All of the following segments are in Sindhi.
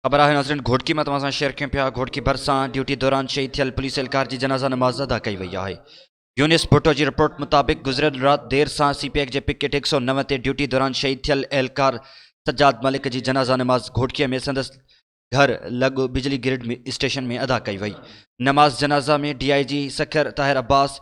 خبر آهي ناظرين گهوٽڪي مان توهان سان شيئر ڪيون پيا گهوٽڪي ڀرسان ڊيوٽي دوران شهيد ٿيل پوليس اهلڪار جي جنازه نماز ادا ڪئي وئي آهي يونس ڀٽو جي رپورٽ مطابق گذريل رات دير سان سي پيڪ جي پڪيٽ 109 تي ڊيوٽي دوران شهيد ٿيل اهلڪار سجاد ملڪ جي جنازه نماز گهوٽڪي ۾ سندس گهر لڳ بجلي گرڊ اسٽيشن ۾ ادا ڪئي وئي نماز جنازه ۾ D I G Sukkur Tahir Abbas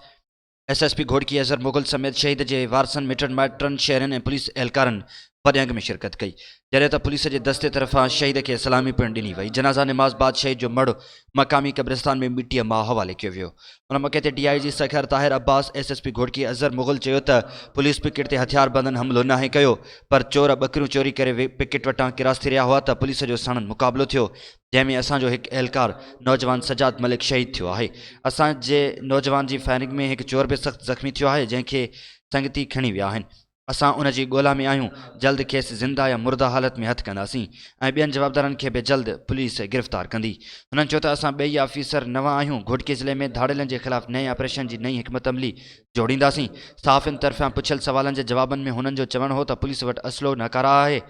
S S P Ghotki Azhar Mughal سميت شهيد جي وارثن، مٽن مائٽن، شهرين ۽ پوليس اهلڪارن وڏي انگ ۾ شرڪت ڪئي. جڏهن ته پوليس جي دستي طرفان شهيد کي سلامي پڻ ڏني وئي. جنازه نماز بعد شهيد جو مڙهه مقامي قبرستان ۾ مٽيء ماء حوالي ڪيو ويو. ان موقعي تي D I G Sukkur Tahir Abbas, S S P Ghotki Azhar Mughal چيو ته پوليس پڪيٽ تي هٿياربندن حملو ناهي ڪيو پر چور ٻڪريون چوري ڪري پڪيٽ وٽان ڪراس ٿي رهيا هئا ته پوليس جو ساڻن مقابلو ٿيو جنهن ۾ اسان جو هڪ اهلڪار نوجوان سجاد ملڪ شهيد ٿيو آهي. اسان جي نوجوان جي فائرنگ ۾ هڪ چور به سخت زخمي ٿيو آهي جنهن کي سنگتي کڻي ويا آهن. اسان ان جي ڳولا ۾ آهيون جلد کيس زنده يا مرده حالت ۾ هٿ ڪنداسين ۽ ٻين جوابدارن کي به جلد پوليس گرفتار ڪندي. هنن چيو ته اسان ٻئي آفيسر نوان آهيون گهوٽڪي ضلعي ۾ ڌاڙيلن جي خلاف نئين آپريشن جي نئين حڪمت عملي جوڙينداسين. صحافين طرفان پڇيل سوالن جي جوابن ۾ هنن جو چوڻ هو ته پوليس وٽ اسلحو ناڪاره آهي.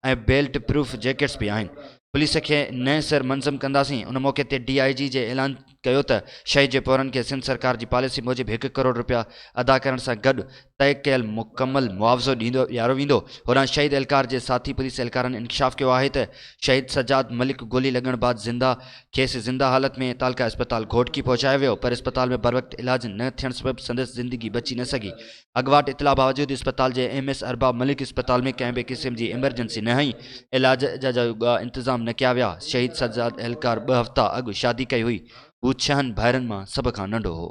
۽ بيلٽ پروف جيڪٽس به آهن. پوليس کي نئين سر منظم ڪنداسين. ان موقعي تي ڊي I جي جي اعلان ڪيو ته شهيد جي پورن کي سنڌ سرڪار جي پاليسي موجب هڪ ڪروڙ رپيا ادا ڪرڻ سان گڏ طئي ڪيل مڪمل معاوضو ڏيندو ڏياريو ويندو. هوڏانهن شهيد اهلڪار جي ساٿي پوليس اهلڪارن انڪشاف ڪيو آهي ته شهيد سجاد ملڪ گولي لڳڻ بعد زنده کيس زنده حالت ۾ تعلقه اسپتال گهوٽڪي پهچايو ويو پر اسپتال ۾ بروقت علاج نه ٿيڻ سبب سندس زندگي بچي نه سگهي. اڳواٽ اطلاع باوجود اسپتال جي ايم ايس ارباب ملڪ اسپتال ۾ ڪنهن به قسم جي ايمرجنسي نه هنئي، علاج جا جوڳا انتظام نه ڪيا ويا، شهيد سجاد اهلڪار ٻه هفتا اڳ شادي ڪئي هئي، هو ڇهن ڀائرن مان سڀ کان ننڍو هو.